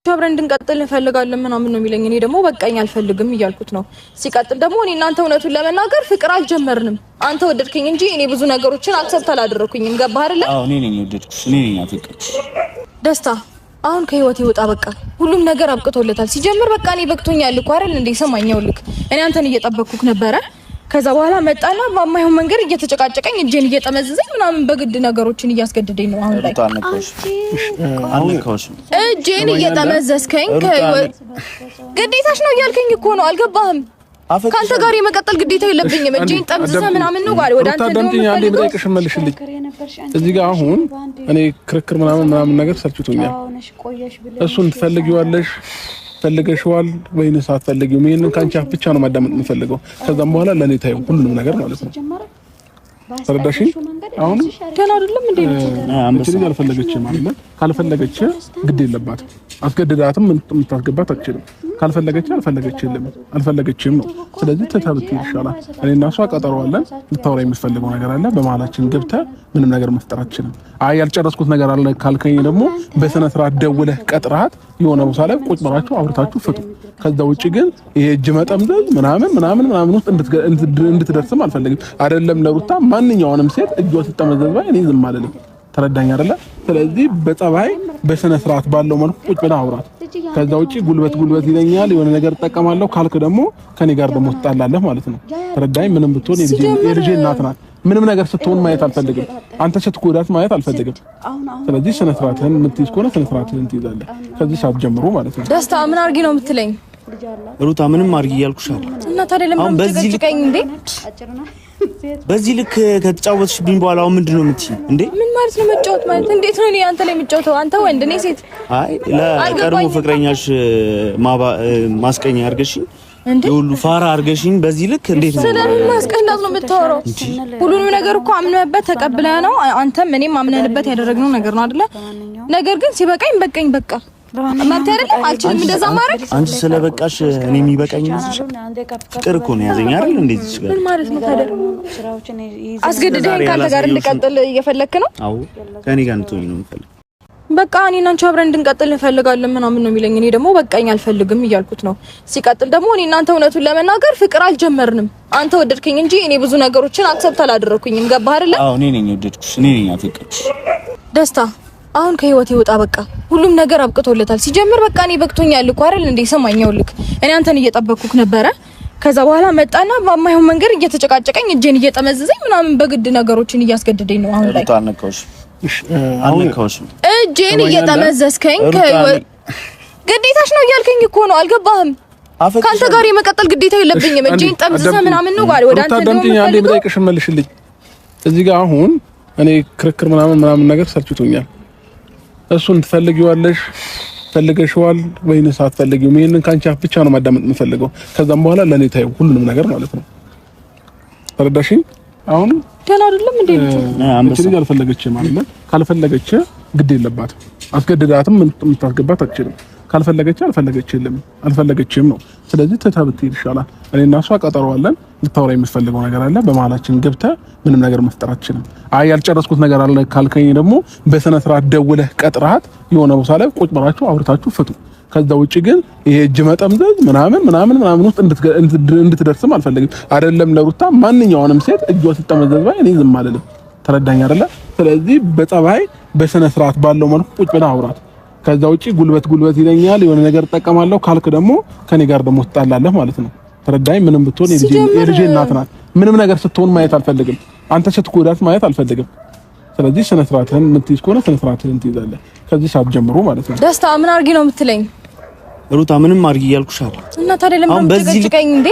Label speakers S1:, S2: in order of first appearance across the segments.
S1: አብረን እንድንቀጥል እንፈልጋለን ምናምን ነው የሚለኝ። እኔ ደግሞ በቃኝ አልፈልግም እያልኩት ነው። ሲቀጥል ደግሞ እኔ እናንተ እውነቱን ለመናገር ፍቅር አልጀመርንም። አንተ ወደድከኝ እንጂ እኔ ብዙ ነገሮችን accept አላደረኩኝም። ገባህ አይደለ?
S2: አዎ እኔ ነኝ የወደድኩሽ፣ እኔ ነኝ ያፈቀርኩሽ።
S1: ደስታ አሁን ከህይወቴ ውጣ። በቃ ሁሉም ነገር አብቅቶለታል። ሲጀምር በቃ እኔ በቅቶኛል እኮ አይደል እንዴ? ሰማኝ፣ ይኸውልህ እኔ አንተን እየጠበቅኩክ ነበረ። ከዛ በኋላ መጣና በማይሆን መንገድ እየተጨቃጨቀኝ እጄን እየጠመዘዘኝ ምናምን በግድ ነገሮችን እያስገደደኝ ነው አሁን ላይ።
S2: አልነካሁሽም።
S1: እጄን እየጠመዘዝከኝ ግዴታሽ ነው እያልከኝ እኮ ነው። አልገባህም? ከአንተ ጋር የመቀጠል ግዴታ የለብኝም። እጄን ጠምዝዘህ ምናምን ነው ጋር ወደ አንተ
S3: አዳምጪኝ፣ አንዴ የምጠይቅሽን መልሽልኝ። እዚህ ጋር አሁን እኔ ክርክር ምናምን ምናምን ነገር ሰልችቶኛል። እሱን ትፈልጊዋለሽ ፈልገሽዋል ወይንስ አትፈልጊውም? ይሄንን ከአንቺ አፍ ብቻ ነው ማዳመጥ የምፈልገው። ከዛም በኋላ ለኔ ታዩ ሁሉንም ነገር ማለት ነው። ተረዳሽኝ? አሁን
S1: ገና አይደለም እንዴ?
S3: እቺ ልጅ አልፈለገችም አይደለ? ካልፈለገች ግድ የለባትም። አስገድዳትም የምታስገባት አትችልም። ካልፈለገች አልፈለገችም አልፈለገችም ነው። ስለዚህ ትተህ ብትሄድ ይሻላል። እኔ እና እሷ ቀጠሮ አለን። ልታወራ የምትፈልገው ነገር አለ። በመሀላችን ገብተህ ምንም ነገር መፍጠር አትችልም። አይ ያልጨረስኩት ነገር አለ ካልከኝ ደግሞ በስነ ስርዓት ደውለህ ቀጥረሃት የሆነ ቦታ ላይ ቁጭ ብላችሁ አውርታችሁ ፍቱ። ከዛ ውጭ ግን ይሄ እጅ መጠምዘዝ ምናምን ምናምን ምናምን ውስጥ እንድትደርስም አልፈልግም። አይደለም ለሩታ ማንኛውንም ሴት እጇ ስትጠመዘዝ ባይ እኔ ዝም አልልም። ተረዳኝ አይደለ? ስለዚህ በጸባይ በስነ ስርዓት ባለው መልኩ ቁጭ ብለህ አውራት። ከዛ ውጪ ጉልበት ጉልበት ይለኛል የሆነ ነገር እጠቀማለሁ ካልክ ደግሞ ከኔ ጋር ደግሞ ትጣላለህ ማለት ነው። ተረዳኝ። ምንም ብትሆን የልጄ እናት ናት። ምንም ነገር ስትሆን ማየት አልፈልግም። አንተ ስትጎዳት ማየት አልፈልግም። ስለዚህ ስነ ስርዓትህን የምትይዝ ከሆነ ስነ ስርዓትህን ትይዛለህ፣ ከዚህ ሰዓት ጀምሮ ማለት ነው።
S1: ደስታ ምን አድርጊ ነው የምትለኝ?
S2: ሩታ ምንም አድርጊ እያልኩሽ አይደል።
S1: እና ታዲያ ለምን
S2: አሁን በዚህ ልክ
S1: የምትጨቀጭቀኝ እንዴ?
S2: በዚህ ልክ ከተጫወትሽብኝ በኋላ አሁን ምንድን ነው የምትይኝ እንዴ?
S1: ምን ማለት ነው መጫወት ማለት? እንዴት ነው እኔ አንተ ላይ የምጫወተው? አንተ ወንድ እኔ ሴት።
S2: አይ ለቀድሞ
S1: አልገባኝም።
S2: ፍቅረኛሽ ማስቀኛ አድርገሽኝ
S1: እንዴ?
S2: የሁሉ ፋራ አድርገሽኝ በዚህ ልክ እንዴት ነው?
S1: ስለምን ማስቀናት ነው የምታወራው? ሁሉንም ነገር እኮ አምነህበት ተቀብለህ ነው አንተም እኔም አምነንበት ያደረግነው ነገር ነው አይደለ? ነገር ግን ሲበቃኝ በቃኝ በቃ መብት አይደለም። አልችልም እንደዛ ማድረግ።
S2: አንቺ ስለበቃሽ እኔ የሚበቃኝ ይመስልሻል? ፍቅር እኮ ነው ያዘኝ አይደል? እንዴት ይችላል?
S1: ምን ማለት ነው ታዲያ? አስገድደኸኝ ከአንተ ጋር እንድቀጥል እየፈለክ ነው?
S2: አዎ ከእኔ ጋር እንድትሆኚ ነው የምፈልገው።
S1: በቃ እኔ እና አንቺ አብረን እንድንቀጥል እንፈልጋለን ምናምን ነው የሚለኝ። እኔ ደግሞ በቃኝ አልፈልግም እያልኩት ነው። ሲቀጥል ደግሞ እኔ እናንተ እውነቱን ለመናገር ፍቅር አልጀመርንም። አንተ ወደድከኝ እንጂ እኔ ብዙ ነገሮችን accept አላደረኩኝም። ገባህ አይደለ?
S2: አዎ እኔ ነኝ የወደድኩሽ፣ እኔ ነኝ ያፈቀርኩሽ።
S1: ደስታ አሁን ከህይወቴ ውጣ። በቃ ሁሉም ነገር አብቅቶለታል። ሲጀምር በቃ እኔ በቅቶኛል እኮ አይደል እንዴ? ሰማኝ፣ ይኸውልህ እኔ አንተን እየጠበቅኩክ ነበረ። ከዛ በኋላ መጣና በማይሆን መንገድ እየተጨቃጨቀኝ እጄን እየጠመዘዘኝ ምናምን በግድ ነገሮችን እያስገደደኝ ነው አሁን ላይ።
S2: ሩታ አልነካሁሽም፣ አልነካሁሽም።
S1: እጄን እየጠመዘዝከኝ ግዴታሽ ነው እያልከኝ እኮ ነው። አልገባህም? ከአንተ ጋር የመቀጠል ግዴታ የለብኝም። እጄን ጠምዝዘህ ምናምን ነው ጋር ወደ
S3: ሩታ
S1: አንተ እንደውም
S3: አዳምጪኝ፣ አንዴ
S1: የምፈልገው።
S3: የምጠይቅሽን መልሽልኝ። እዚህ ጋር አሁን እኔ ክርክር ምናምን ምናምን ነገር ሰልችቶኛል። እሱን ትፈልጊዋለሽ ፈልገሽዋል ወይንስ አትፈልጊውም? ይሄንን ከአንቺ አፍ ብቻ ነው ማዳመጥ የምፈልገው። ከዛም በኋላ ለኔ ታዩ ሁሉንም ነገር ማለት ነው። ተረዳሽኝ? አሁን
S1: ገና አይደለም እንዴ?
S3: እቺ ልጅ አልፈለገችም አይደለ? ካልፈለገች ግድ የለባትም። አስገድዳትም የምታስገባት አትችልም። ካልፈለገች አልፈለገችም አልፈለገችም ነው። ስለዚህ ትተህ ብትሄድ ይሻላል። እኔ እና እሷ ቀጠሮ አለን። ልታወራ የምትፈልገው ነገር አለ። በመሀላችን ገብተህ ምንም ነገር መፍጠር አትችልም። አይ ያልጨረስኩት ነገር አለ ካልከኝ ደግሞ በስነ ስርዓት ደውለህ ቀጥረሃት የሆነ ቦታ ላይ ቁጭ ብላችሁ አውርታችሁ ፍቱ። ከዛ ውጭ ግን ይሄ እጅ መጠምዘዝ ምናምን ምናምን ምናምን ውስጥ እንድትደርስም አልፈልግም። አይደለም ለሩታ ማንኛውንም ሴት እጇ ስትጠመዘዝ ባይ እኔ ዝም አልልም። ተረዳኝ አይደለ? ስለዚህ በጸባይ በስነ ስርዓት ባለው መልኩ ቁጭ ብለህ አውራት። ከዛ ውጪ ጉልበት ጉልበት ይለኛል የሆነ ነገር እጠቀማለሁ ካልክ ደግሞ ከኔ ጋር ደግሞ ትጣላለህ ማለት ነው። ተረዳኝ። ምንም ብትሆን የልጄ እናት ናት። ምንም ነገር ስትሆን ማየት አልፈልግም። አንተ ስትጎዳት ማየት አልፈልግም። ስለዚህ ስነ ስርዓትህን የምትይዝ ከሆነ ስነ ስርዓትህን ትይዛለህ፣ ከዚህ ሰዓት ጀምሮ ማለት ነው።
S1: ደስታ ምን አድርጊ ነው የምትለኝ?
S2: ሩታ ምንም አድርጊ እያልኩሽ አይደል።
S1: እና ታዲያ ለምን
S2: አሁን በዚህ ልክ
S1: የምትጨቀጭቀኝ እንዴ?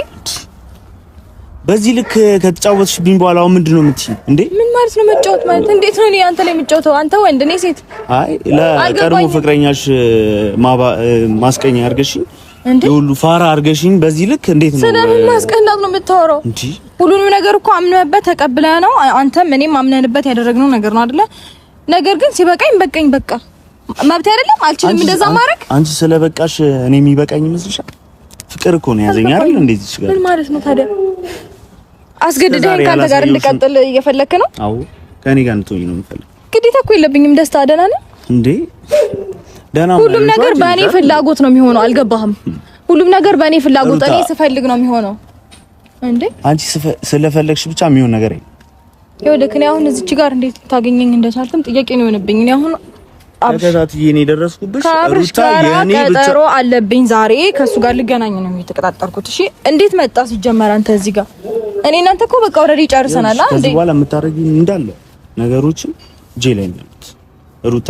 S2: በዚህ ልክ ከተጫወትሽብኝ በኋላ አሁን ምንድን ነው የምትይኝ እንዴ?
S1: ምን ማለት ነው መጫወት ማለት? እንዴት ነው እኔ አንተ ላይ የምጫወተው? አንተ ወንድ እኔ ሴት።
S2: አይ ለቀድሞ
S1: አልገባኝም።
S2: ፍቅረኛሽ ማስቀኛ አድርገሽኝ
S1: እንዴ?
S2: የሁሉ ፋራ አድርገሽኝ በዚህ ልክ እንዴት ነው?
S1: ስለምን ማስቀናት ነው የምታወራው?
S2: እንጂ
S1: ሁሉንም ነገር እኮ አምነህበት ተቀብለህ ነው አንተም እኔም አምነንበት ያደረግነው ነገር ነው አይደለ? ነገር ግን ሲበቃኝ በቃኝ በቃ መብት አይደለም። አልችልም እንደዛ ማድረግ።
S2: አንቺ ስለበቃሽ እኔ የሚበቃኝ ይመስልሻል? ፍቅር እኮ ነው ያዘኝ አይደል? እንዴት ይችላል?
S1: ምን ማለት ነው ታዲያ? አስገድደኸኝ ከአንተ ጋር እንድቀጥል እየፈለክ ነው?
S2: አዎ ከእኔ ጋር እንድትሆኚ ነው የምፈልገው።
S1: ግዴታ እኮ የለብኝም። ደስታ ደህና ነህ
S2: እንዴ?
S1: ሁሉም ነገር በእኔ ፍላጎት ነው የሚሆነው። አልገባህም? ሁሉም ነገር በእኔ ፍላጎት እኔ ስፈልግ ነው የሚሆነው። እንዴ
S2: አንቺ ስለፈለግሽ ብቻ የሚሆን ነገር የለም።
S1: ይኸውልህ እኔ አሁን እዚች ጋር እንዴት ታገኘኝ እንደቻልክም ጥያቄ ነው የሆነብኝ። እኔ አሁን
S2: ተከታትዬ ነው የደረስኩብሽ።
S1: ሩታ የኔ ብቻ ቀጠሮ አለብኝ ዛሬ ከሱ ጋር ልገናኝ ነው የተቀጣጠርኩት። እሺ እንዴት መጣ ሲጀመር አንተ እዚህ ጋር? እኔ እናንተ እኮ በቃ already ጨርሰናል።
S2: አንዴ ከዚህ በኋላ የምታደርጊው እንዳለ ነገሮችን እጄ ላይ ነው ያሉት። ሩታ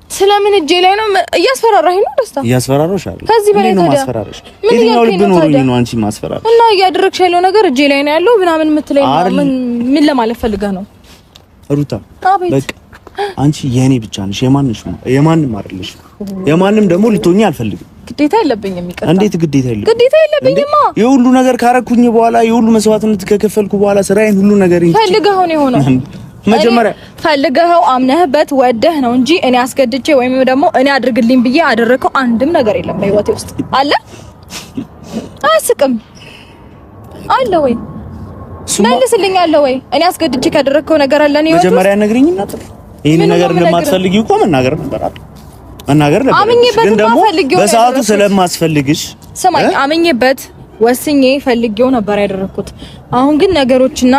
S1: ስለምን እጄ ላይ ነው? እያስፈራራኸኝ ነው ደስታ።
S2: እያስፈራራሽ አይደል?
S1: ከዚህ በላይ
S2: ነው
S1: ታዲያ
S2: ማስፈራራሽ? የትኛው ልብ ኖሮኝ ነው አንቺ ማስፈራራሽ?
S1: እና እያደረግሽ ያለው ነገር እጄ ላይ ነው ያለው ምናምን የምትለኝ ምን ምን ለማለት ፈልገህ ነው
S2: ሩታ? በቃ አንቺ የኔ ብቻ ነሽ፣ የማንሽ የማንም አይደለሽ። የማንም ደግሞ ልትሆኚ አልፈልግም።
S1: ግዴታ የለብኝም። ይቅርታ።
S2: እንዴት ግዴታ የለብኝም?
S1: ግዴታ የለብኝማ።
S2: የሁሉ ነገር ካረኩኝ በኋላ የሁሉ መስዋዕትነት ከከፈልኩ በኋላ ስራዬን ሁሉ ነገር
S1: ፈልገኸው ነው የሆነው።
S2: መጀመሪያ
S1: ፈልገኸው አምነህበት ወደህ ነው እንጂ እኔ አስገድቼ ወይም ደግሞ እኔ አድርግልኝ ብዬ አደረከው አንድም ነገር የለም በህይወቴ ውስጥ። አለ አያስቅም። አለ ወይ መልስልኝ። አለ ወይ እኔ አስገድቼ ካደረከው ነገር አለ? እኔ
S2: መጀመሪያ ነግሪኝና ይሄን ነገር እንደማትፈልጊው እኮ መናገር ነበር አይደል? መናገር ነበር። ግን ደግሞ በሰዓቱ ስለማስፈልግሽ
S1: ስማኝ፣ አምኜበት ወስኜ ፈልጌው ነበር ያደረኩት። አሁን ግን ነገሮችና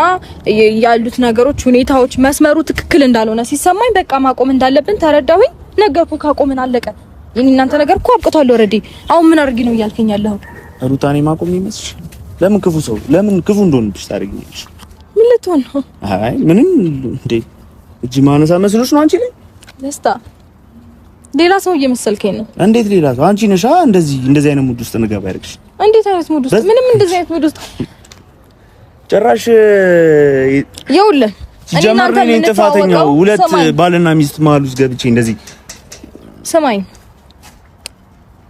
S1: ያሉት ነገሮች ሁኔታዎች፣ መስመሩ ትክክል እንዳልሆነ ሲሰማኝ በቃ ማቆም እንዳለብን ተረዳሁኝ። ነገርኩ፣ ካቆምን አለቀ። የኔ እናንተ ነገር እኮ አብቅቷል already። አሁን ምን አድርጊ ነው እያልከኝ ያለኸው?
S2: ሩታ እኔ ማቆም ይመስልሽ? ለምን ክፉ ሰው ለምን ክፉ እንደሆንብሽ ታደርጊኛለሽ?
S1: ምን ልትሆን ነው?
S2: አይ ምንም እንዴ እጅ ማነሳ መስሎሽ ነው አንቺ ላይ
S1: ደስታ? ሌላ ሰው እየመሰልከኝ ነው።
S2: እንዴት ሌላ ሰው? አንቺ ነሻ እንደዚህ እንደዚህ አይነት mood ውስጥ እንገባ ያደርግሽ።
S1: እንዴት አይነት mood ውስጥ? ምንም እንደዚህ አይነት mood ውስጥ
S2: ጭራሽ።
S1: ይኸውልህ
S2: ሲጀመር እኔ ጥፋተኛው ሁለት ባልና ሚስት መሀል ውስጥ ገብቼ እንደዚህ።
S1: ስማኝ፣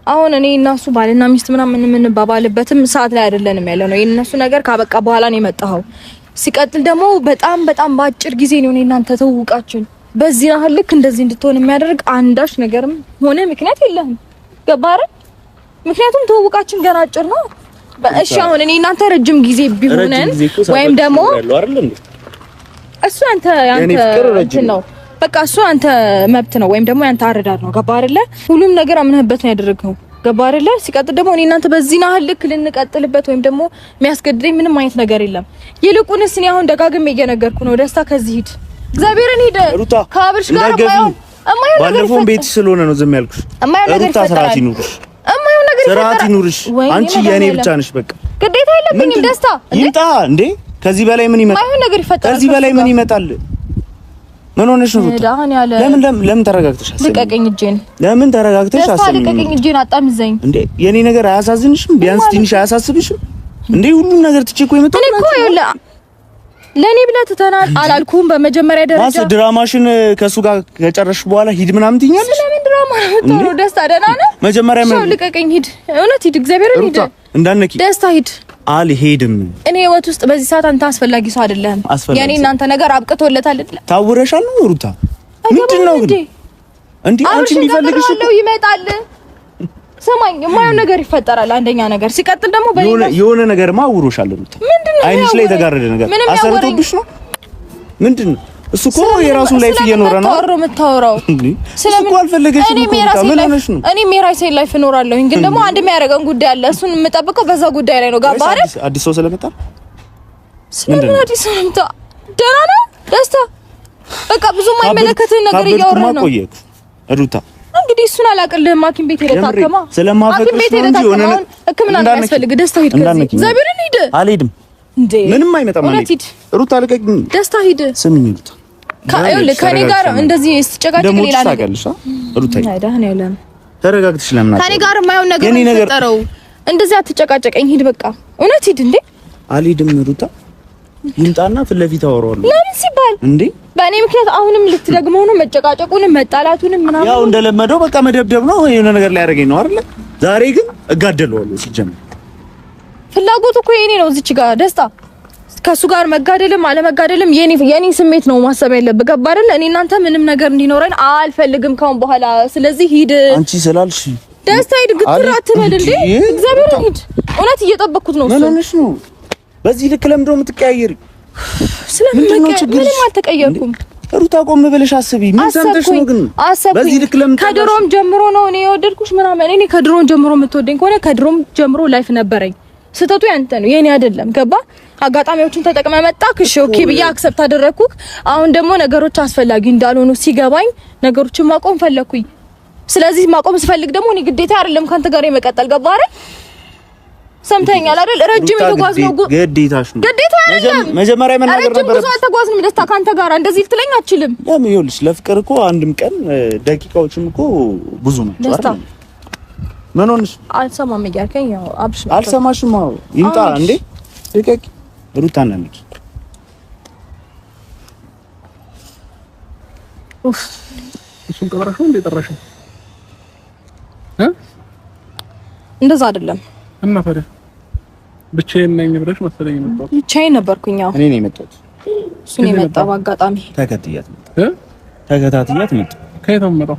S1: አሁን እኔ እና እሱ ባልና ሚስት ምናምን የምንባባልበትም ሰዓት ላይ አይደለንም ያለ ነው። የእነሱ ነገር ካበቃ በኋላ ነው የመጣኸው። ሲቀጥል ደግሞ በጣም በጣም በአጭር ጊዜ ነው እኔ እናንተ ተውቃችን። በዚህ ያህል ልክ እንደዚህ እንድትሆን የሚያደርግ አንዳች ነገርም ሆነ ምክንያት የለህም። ገባህ አይደል? ምክንያቱም ተውቃችን ገና አጭር ነው። እሺ አሁን እኔ እናንተ ረጅም ጊዜ ቢሆነን ወይም ደግሞ እሱ አንተ ያንተ እንትን ነው በቃ እሱ አንተ መብት ነው ወይም ደግሞ ያንተ አረዳድ ነው። ገባህ አይደለ? ሁሉም ነገር አምነህበት ነው ያደረግኸው። ገባህ አይደለ? ሲቀጥል ደግሞ እኔ እናንተ በዚህ ያህል ልክ ልንቀጥልበት ወይም ደግሞ የሚያስገድደኝ ምንም አይነት ነገር የለም። ይልቁንስ እኔ አሁን ደጋግሜ እየነገርኩ ነው ደስታ፣ ከዚህ ሂድ፣ እግዚአብሔርን ሂድ። ከአብርሽ ጋር የማይሆን
S2: ባለፈው ቤት ስለሆነ ነው ዝም ያልኩሽ። ሩታ ስርዓት ይኑርሽ፣ ስርዓት ይኑርሽ። አንቺ የኔ ብቻ ነሽ። በቃ
S1: ግዴታ የለብኝም ደስታ።
S2: ይምጣ እንዴ! ከዚህ በላይ ምን ይመጣል? ከዚህ በላይ ምን ይመጣል? ምን ሆነሽ ነው ሩታ? ለምን ለምን ተረጋግተሽ አሰሚኝ?
S1: ልቀቀኝ እጄን።
S2: ለምን ተረጋግተሽ አሰሚኝ?
S1: ልቀቀኝ እጄን፣ አጣምዘኝ
S2: እንዴ! የኔ ነገር አያሳዝንሽም? ቢያንስ ትንሽ አያሳስብሽም እንዴ? ሁሉም ነገር ትቼ እኮ የመጣሁት
S1: እኔ እኮ ይኸውልህ ለኔ ብለህ ትተናል አላልኩም። በመጀመሪያ ደረጃ
S2: ማስ ድራማሽን ከሱ ጋር ከጨረስሽ በኋላ ሂድ ምናምን ትይኛለሽ።
S1: ስለምን ድራማ ነው የምታወራው? ደስታ ደህና ነህ?
S2: መጀመሪያ ምን
S1: ልቀቀኝ፣ ሂድ። እውነት ሂድ፣ እግዚአብሔርን ሂድ።
S2: እንዳነኪ
S1: ደስታ ሂድ።
S2: አልሄድም።
S1: እኔ ህይወት ውስጥ በዚህ ሰዓት አንተ አስፈላጊ ሰው አይደለህም። የኔ እናንተ ነገር አብቅቶለታል።
S2: ታውረሻል ነው ሩታ? ምንድን ነው ግን እንዴ? አንቺ የሚፈልግሽ
S1: እኮ ይመጣል። ሰማኝ፣ የማየው ነገር ይፈጠራል። አንደኛ ነገር ሲቀጥል ደግሞ
S2: በሌላ የሆነ ነገርማ አውሮሻል ሩታ። አይንሽ ላይ የተጋረደ ነገር አሰርቶብሽ ነው። ምንድን ነው እሱ? እኮ የራሱን life እየኖረ ነው።
S1: የምታወራው
S2: እሱ እኮ አልፈለገሽም እኮ ሩታ። ምን ሆነሽ ነው?
S1: እኔም የራሴን life እኖራለሁኝ፣ ግን ደግሞ አንድ የሚያደርገን ጉዳይ አለ። እሱን የምጠብቀው በዛ ጉዳይ ላይ ነው። ገባህ አይደል?
S2: አዲስ ሰው ስለመጣ
S1: ስለምን አዲስ ሰው መጣ? ደህና ነው ደስታ። በቃ ብዙም አይመለከትህን ነገር እያወራህ ነው
S2: ሩታ።
S1: እንግዲህ እሱን አላውቅልህም። ሐኪም ቤት ሄደህ ታከማ።
S2: ስለማፈቅርሽ ነው እንጂ የሆነ
S1: ሕክምና የሚያስፈልግ ደስታ ሂድ። ከዚህ እግዚአብሔርን ሂድ።
S2: አልሄድም።
S1: እንዴ
S2: ምንም አይመጣም። አልሄድም። ሩታ ልቀቂኝ።
S1: ደስታ ሂድ።
S2: ስሚኝ ሩታ፣
S1: ከእኔ ጋር እንደዚህ ስትጨቃጨቅ ሌላ ነገር
S2: ሩታ ተረጋግተሽ ለምን
S1: ከእኔ ጋር የማይሆን ነገር ነው እንደዚህ አትጨቃጨቀኝ። ሂድ በቃ እውነት ሂድ። እንዴ
S2: አልሄድም ሩታ። ይምጣና ፊት ለፊት አወራዋለሁ።
S1: ለምን ሲባል
S2: እንዴ
S1: በእኔ ምክንያት አሁንም ልትደግመው ነው መጨቃጨቁንም መጣላቱንም ምናምን።
S2: ያው እንደለመደው በቃ መደብደብ ነው፣ የሆነ ነገር ላይ ያደርገኝ ነው አይደል? ዛሬ ግን እጋደለዋለሁ። ሲጀምር
S1: ፍላጎቱ እኮ የኔ ነው። እዚች ጋር ደስታ ከሱ ጋር መጋደልም አለመጋደልም የኔ ስሜት ነው ማሰብ ያለብህ። ገባህ አይደል? እኔ እናንተ ምንም ነገር እንዲኖረን አልፈልግም ካሁን በኋላ። ስለዚህ ሂድ።
S2: አንቺ ስላልሽ
S1: ደስታ ሂድ። ግትር አትበል እንዴ! እግዚአብሔር ሂድ። እውነት እየጠበቅኩት ነው።
S2: ምን ሆነሽ ነው በዚህ ልክ? ለምንድን ነው የምትቀያየሪው?
S1: ስለምን ምንም አልተቀየርኩም።
S2: ሩታ ቆም ብለሽ አስቢ። ምን ሰምተሽ ነው ግን በዚህ ልክ ለምን?
S1: ከድሮም ጀምሮ ነው እኔ የወደድኩሽ ምናምን። እኔ ከድሮም ጀምሮ የምትወደኝ ከሆነ ከድሮም ጀምሮ life ነበረኝ። ስህተቱ ያንተ ነው የኔ አይደለም። ገባ? አጋጣሚዎችን ተጠቅመህ መጣህ። እሺ okay ብዬ accept አደረኩህ። አሁን ደግሞ ነገሮች አስፈላጊ እንዳልሆኑ ሲገባኝ ነገሮችን ማቆም ፈለኩኝ። ስለዚህ ማቆም ስፈልግ ደግሞ እኔ ግዴታ አይደለም ካንተ ጋር የመቀጠል። ገባ አይደል? ሰምተኛል አይደል? ረጅም የተጓዝነው
S2: ግዴታሽ ነው።
S1: ግዴታ አይደለም።
S2: መጀመሪያ መናገር ነበር።
S1: ረጅም ጉዞ አልተጓዝንም ደስታ ካንተ ጋር እንደዚህ ልትለኝ አትችልም።
S2: ለምን? ይኸውልሽ ለፍቅር እኮ አንድም ቀን ደቂቃዎችም እኮ ብዙ ናቸው አይደል? ምን ሆነሽ?
S1: አልሰማም እያልከኝ ያው አብሽ
S2: አልሰማሽም። አዎ ይምጣ እንዴ ልቀቂ። ሩታ እናንቺ
S1: ኡፍ
S3: እሱን ቀጠረሽው እንዴ? ጠራሽው እ
S1: እንደዛ አይደለም።
S3: እና ታዲያ ብቻዬን ነኝ ብለሽ መሰለኝ የመጣሁት።
S1: ብቻዬን ነበርኩኝ። አዎ
S2: እኔ ነኝ የመጣሁት።
S1: እሱ ነው የመጣው በአጋጣሚ።
S2: ተከትያት መጣሁ ተከታትያት መጣሁ።
S3: ከየት ነው የምመጣው?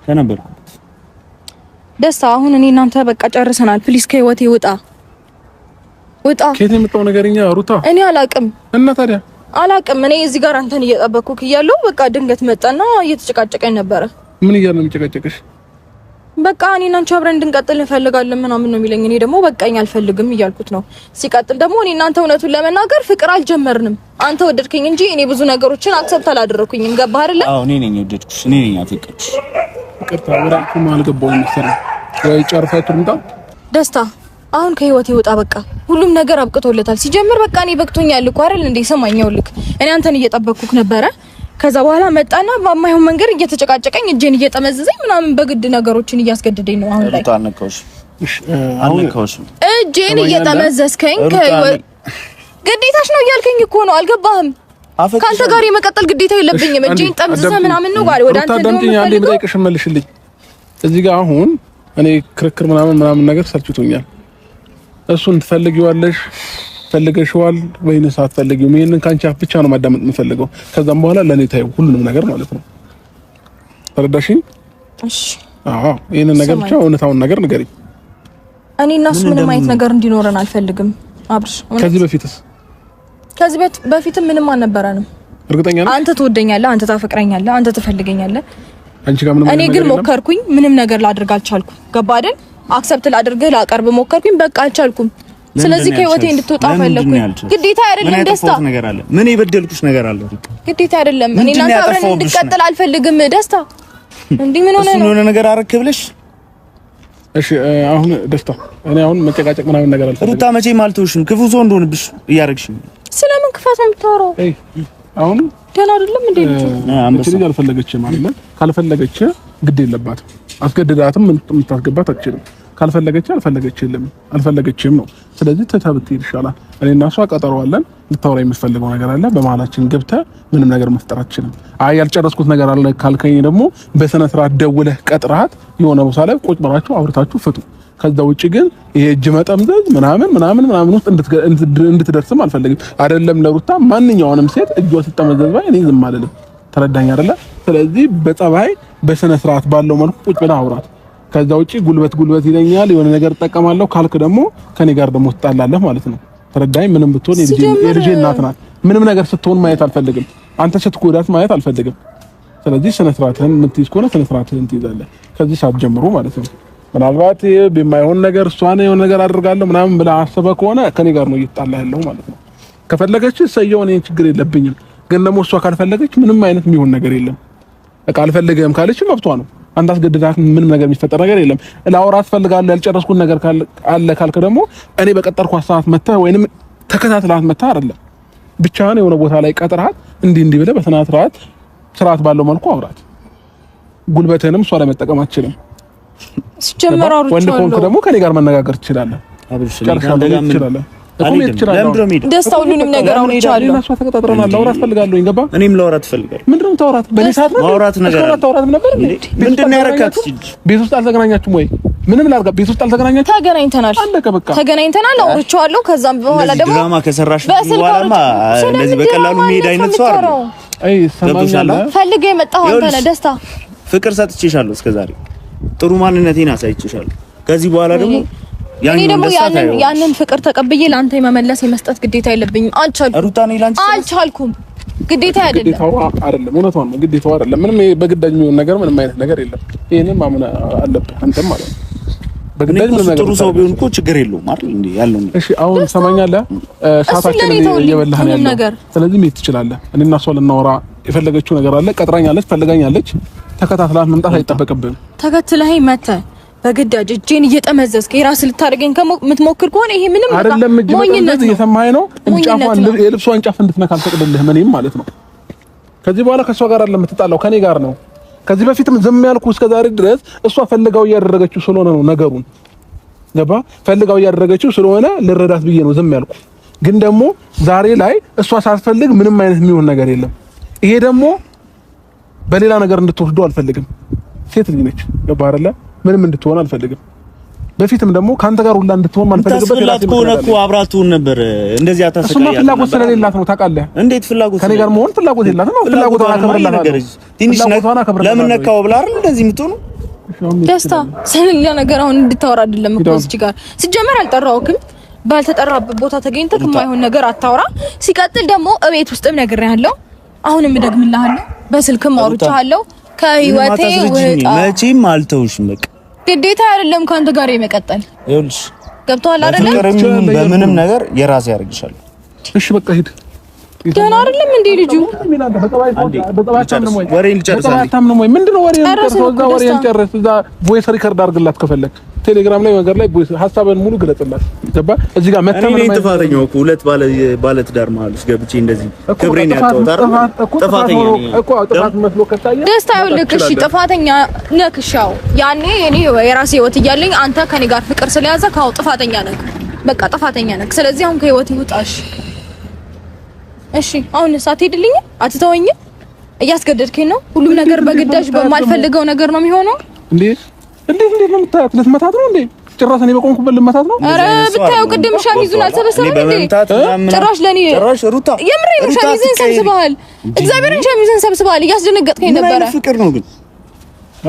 S2: ከነበርኩበት።
S1: ደስታ አሁን እኔ እናንተ በቃ ጨርሰናል። please ከህይወቴ ውጣ ውጣ።
S3: ከየት ነው የመጣው ነገርኛ ሩታ?
S1: እኔ አላቅም።
S3: እና ታዲያ
S1: አላቅም። እኔ እዚህ ጋር አንተን እየጠበኩክ እያለሁ በቃ ድንገት መጣና እየተጨቃጨቀኝ ነበረ።
S3: ምን እያለ ነው የሚጨቃጨቅሽ?
S1: በቃ እኔ እና አንቺ አብረን እንድንቀጥል እንፈልጋለን ምናምን ነው የሚለኝ። እኔ ደግሞ በቃኝ አልፈልግም እያልኩት ነው። ሲቀጥል ደግሞ እኔ እናንተ እውነቱን ለመናገር ፍቅር አልጀመርንም። አንተ ወደድከኝ እንጂ እኔ ብዙ ነገሮችን accept አላደረኩኝም። ገባህ አይደለ?
S2: አዎ እኔ ነኝ የወደድኩሽ፣ እኔ ነኝ ያፈቀርኩሽ።
S3: ይቅርታ ወራችሁ አልገባሁም መሰለኝ። ወይ ጨርሳችሁ ልምጣ።
S1: ደስታ አሁን ከህይወቴ ውጣ። በቃ ሁሉም ነገር አብቅቶለታል። ሲጀምር በቃ እኔ በቅቶኛል እኮ አይደል እንዴ? ሰማኝ፣ ይኸውልህ እኔ አንተን እየጠበቅኩክ ነበረ። ከዛ በኋላ መጣና በማይሆን መንገድ እየተጨቃጨቀኝ እጄን እየጠመዘዘኝ ምናምን በግድ ነገሮችን እያስገደደኝ ነው አሁን ላይ።
S2: አልነካሁሽም።
S1: እጄን እየጠመዘዝከኝ ግዴታሽ ነው እያልከኝ እኮ ነው። አልገባህም? ካንተ ጋር የመቀጠል ግዴታ የለብኝም። እጄን ጠምዝዘህ ምናምን ነው ጋር ወደ አንተ
S3: ነው የምፈልገው። አንዴ መልሽልኝ። እዚህ ጋር አሁን እኔ ክርክር ምናምን ምናምን ነገር ሰልችቶኛል። እሱን ትፈልጊዋለሽ ፈልገሽዋል ወይንስ አትፈልጊውም? ይሄንን ካንቺ አፍ ብቻ ነው ማዳመጥ የምፈልገው። ከዛም በኋላ ለኔ ታየው ሁሉንም ነገር ማለት ነው። ተረዳሽኝ?
S1: እሺ።
S3: አዎ ይሄንን ነገር ብቻ እውነታውን ነገር ንገሪኝ።
S1: እኔ እና እሱ ምንም አይነት ነገር እንዲኖረን አልፈልግም አብርሽ።
S3: ከዚህ በፊትስ?
S1: ከዚህ በፊትም ምንም አልነበረንም።
S3: እርግጠኛ ነኝ
S1: አንተ ትወደኛለህ፣ አንተ ታፈቅረኛለህ፣ አንተ ትፈልገኛለህ።
S3: አንቺ ጋር ምንም
S1: እኔ ግን ሞከርኩኝ፣ ምንም ነገር ላድርግ አልቻልኩም። ገባ አይደል? accept ላድርግህ ላቀርብ ሞከርኩኝ፣ በቃ አልቻልኩም። ስለዚህ ከህይወቴ እንድትወጣ ፈለኩኝ። ግዴታ አይደለም ደስታ።
S2: ነገር አለ? ምን የበደልኩሽ ነገር አለ?
S1: ግዴታ አይደለም። እኔ እናንተ አብረን እንድንቀጥል አልፈልግም ደስታ። እንዴ ምን ሆነ ነው?
S2: የሆነ ነገር አረክ ብለሽ
S3: እሺ። አሁን ደስታ እኔ አሁን መጨቃጨቅ ምናምን ነገር አልፈልግም።
S2: ሩታ መቼም አልተውሽም። ክፉ ሰው እንደሆንብሽ እያደረግሽ ነው።
S1: ስለምን ክፋት ነው የምታወራው?
S3: አይ አሁን
S1: ደህና አይደለም እንዴ ልጁ?
S3: አንቺ አልፈለገችም አይደል? ካልፈለገች ግድ የለባትም። አስገድዳትም የምታስገባት አትችልም። ካልፈለገች አልፈለገችም አልፈለገችም ነው። ስለዚህ ትተህ ብትሄድ ይሻላል። እኔ እና እሷ ቀጠሮ አለን። ልታወራ የምትፈልገው ነገር አለ። በመሀላችን ገብተህ ምንም ነገር መፍጠር አትችልም። አይ ያልጨረስኩት ነገር አለ ካልከኝ ደግሞ በስነ ስርዓት ደውለህ ቀጥረሃት የሆነ ቦታ ላይ ቁጭ ብላችሁ አውርታችሁ ፍቱ። ከዛ ውጪ ግን ይሄ እጅ መጠምዘዝ ምናምን ምናምን ምናምን ውስጥ እንድትደርስም አልፈልግም። አይደለም ለሩታ ማንኛውንም ሴት እጇ ሲጠመዘዝ ባይ እኔ ዝም አልልም። ተረዳኝ አይደለ? ስለዚህ በጸባይ በስነ ስርዓት ባለው መልኩ ቁጭ ብለህ አውራት። ከዛ ውጪ ጉልበት ጉልበት ይለኛል የሆነ ነገር እጠቀማለሁ ካልክ ደግሞ ከኔ ጋር ደግሞ ትጣላለህ ማለት ነው። ተረዳኝ። ምንም ብትሆን የልጄ እናት ናት። ምንም ነገር ስትሆን ማየት አልፈልግም። አንተ ስትጎዳት ማየት አልፈልግም። ስለዚህ ስነ ስርዓትህን የምትይዝ ከሆነ ስነ ስርዓትህን ትይዛለህ ከዚህ ሰዓት ጀምሮ ማለት ነው። ምናልባት የማይሆን ነገር እሷን የሆነ ነገር አድርጋለሁ ምናምን ብለህ አስበህ ከሆነ ከኔ ጋር ነው እየተጣላህ ያለው ማለት ነው። ከፈለገች ሰየው፣ እኔ ችግር የለብኝም። ግን ደግሞ እሷ ካልፈለገች ምንም አይነት የሚሆን ነገር የለም። በቃ አልፈልግህም ካለች መብቷ ነው። አንተ አስገድዳት ምንም ነገር የሚፈጠር ነገር የለም። ላወራት እፈልጋለሁ ያልጨረስኩት ነገር አለ ካልክ ደግሞ እኔ በቀጠርኳት ሰዓት መተህ ወይንም ተከታትላት መተህ አይደለም ብቻህን የሆነ ቦታ ላይ ቀጥረሃት እንዲህ እንዲህ ብለህ በስነ ስርዓት ስርዓት ባለው መልኩ አውራት። ጉልበትህንም እሷ ላይ መጠቀም አትችልም።
S1: ሲጀመር አውርቻለሁ።
S3: ወንድ ከሆንክ ደግሞ ከኔ ጋር መነጋገር ትችላለህ።
S1: ደስታ ሁሉንም ነገር አውርቻለሁ።
S3: እሷ ተቀጣጥረናል። ላውራት እፈልጋለሁ። ገባ?
S2: እኔም ላውራት እፈልጋለሁ።
S3: ምንድን ነው የምታወራት? በእኔ ሰዓት ነው
S2: ማውራት ነገር
S3: አለ። አታወራትም ነበር እንዴ?
S2: ምንድን ነው ያረካት?
S3: ቤት ውስጥ አልተገናኛችሁም ወይ? ምንም ላድርጋ? ቤት ውስጥ አልተገናኛችሁም?
S1: ተገናኝተናል።
S3: አለቀ በቃ
S1: ተገናኝተናል። አውርቼዋለሁ። ከዛም በኋላ ደግሞ
S2: ድራማ ከሰራሽ በኋላማ እንደዚህ በቀላሉ የሚሄድ አይነት ሰው አይደለም።
S3: አይ ሰማኛለህ።
S1: ፈልገህ የመጣኸው አንተ ነህ ደስታ።
S2: ፍቅር ሰጥቼሻለሁ እስከዛሬ ጥሩ ማንነቴን አሳይቼሻለሁ። ከዚህ በኋላ ደግሞ
S1: እኔ ደግሞ ያንን ፍቅር ተቀብዬ ለአንተ የመመለስ የመስጠት ግዴታ የለብኝም። አልቻልኩም።
S2: ሩታ እኔ ላንቺ
S1: አልቻልኩም። ግዴታ አይደለም፣
S3: ግዴታው አይደለም። እውነቷን ነው፣ ግዴታው አይደለም። ምንም በግዳጅ የሚሆን ነገር ምንም አይነት ነገር የለም። ይሄንን ማመን አለብህ አንተም ማለት ነው።
S2: በግዳጅ ምንም ነገር ጥሩ ሰው ቢሆን እኮ ችግር የለውም አይደል እንዴ ያለው።
S3: እሺ አሁን ሰማኛለህ፣ ሰዓታችንን እየበላህ ነው ያለው። ስለዚህ መሄድ ትችላለህ። እኔና እሷ ልናወራ የፈለገችው ነገር አለ። ቀጥራኛለች፣ ፈልጋኛለች። ተከታትላት መምጣት አይጠበቅብህም።
S1: ተከትለኸኝ መተህ በግዳጅ እጄን እየጠመዘዝክ የራስህ ልታደርገኝ ከምትሞክር ከሆነ ይሄ ምንም
S3: አይደለም። እጅ ሞኝነት ነው። እየሰማኸኝ ነው? ጫፏን የልብሷን ጫፍ እንድትነካ አልፈቅድልህም እኔም ማለት ነው። ከዚህ በኋላ ከእሷ ጋር አይደለም የምትጣላው ከኔ ጋር ነው። ከዚህ በፊትም ዝም ያልኩ እስከ ዛሬ ድረስ እሷ ፈልጋው እያደረገችው ስለሆነ ነው ነገሩን። ገባ? ፈልጋው እያደረገችው ስለሆነ ልረዳት ብዬ ነው ዝም ያልኩ። ግን ደግሞ ዛሬ ላይ እሷ ሳትፈልግ ምንም አይነት የሚሆን ነገር የለም። ይሄ ደግሞ በሌላ ነገር እንድትወስደው አልፈልግም። ሴት ልጅ ነች። ገባ አይደለ? ምንም እንድትሆን አልፈልግም። በፊትም ደግሞ ካንተ ጋር ሁላ እንድትሆን ማልፈልግበት
S2: የራሴ ምክንያት አለ። እኮ አብራቱን ነበር እንደዚህ አታሰቃያት።
S3: እሱማ ፍላጎት ስለሌላት ነው ታውቃለህ።
S2: እንዴት ፍላጎት
S3: ከኔ ጋር መሆን ፍላጎት የላትም ነው። ፍላጎቷን አከብርላታለሁ።
S2: ትንሽ ለምን ነካው ብላ አይደል እንደዚህ የምትሆኑ
S1: ደስታ ስለሌላ ነገር አሁን እንድታወራ አይደለም እኮ እዚህ ጋር ሲጀመር አልጠራሁክም። ባልተጠራበት ቦታ ተገኝተህ የማይሆን ነገር አታውራ። ሲቀጥል ደግሞ እቤት ውስጥም ነግሬሃለሁ፣ አሁንም እደግምልሃለሁ፣ በስልክም አውርቻለሁ። ከህይወቴ ውጣ።
S2: መቼም አልተውሽም። በቃ
S1: ግዴታ አይደለም ካንተ ጋር የመቀጠል።
S2: ይኸውልሽ
S1: ገብቶሃል አይደለም?
S2: በምንም ነገር የራሴ ያደርግሻለሁ።
S3: እሺ በቃ ሂድ።
S1: ደህና አይደለም እንዴ ልጁ?
S3: ወሬ እዛ voice record አድርግላት ከፈለክ ቴሌግራም ላይ ነገር ላይ voice ሀሳብን ሙሉ ግለጽላት። ገባ? እዚህ ጋር መተህ
S2: እኔ ጥፋተኛው እኮ ሁለት ባለ ትዳር መሀል ውስጥ ገብቼ እንደዚህ ክብሬን ያጣሁት አይደል? ጥፋተኛ
S3: እኮ ጥፋት መስሎ ከታየ
S1: ደስታ ይኸውልህ፣ እሺ ጥፋተኛ ነህ። እሺ አዎ፣ ያኔ እኔ የራሴ ህይወት እያለኝ አንተ ከኔ ጋር ፍቅር ስለያዘ ካው ጥፋተኛ ነህ። በቃ ጥፋተኛ ነህ። ስለዚህ አሁን ከህይወት ይውጣሽ። እሺ አሁን አትሄድልኝም? አትተወኝም? እያስገደድከኝ ነው። ሁሉም ነገር በግዳጅ በማልፈልገው ነገር ነው የሚሆነው።
S3: እንዴ እንዴት እንዴት ነው የምታያት? ልትመታት ነው እንዴ? ጭራሽ እኔ በቆምኩበት ልመታት ነው?
S1: ኧረ ብታየው ቅድም ሸሚዙን አልሰበሰበም እንዴ? ጭራሽ ለኔ
S2: ጭራሽ ሩታ
S1: የምሬን ነው። ሸሚዝን ሰብስበሃል። እግዚአብሔርን ሸሚዝን ሰብስበሃል። እያስደነገጥከኝ ነበረ።
S2: ፍቅር ነው ግን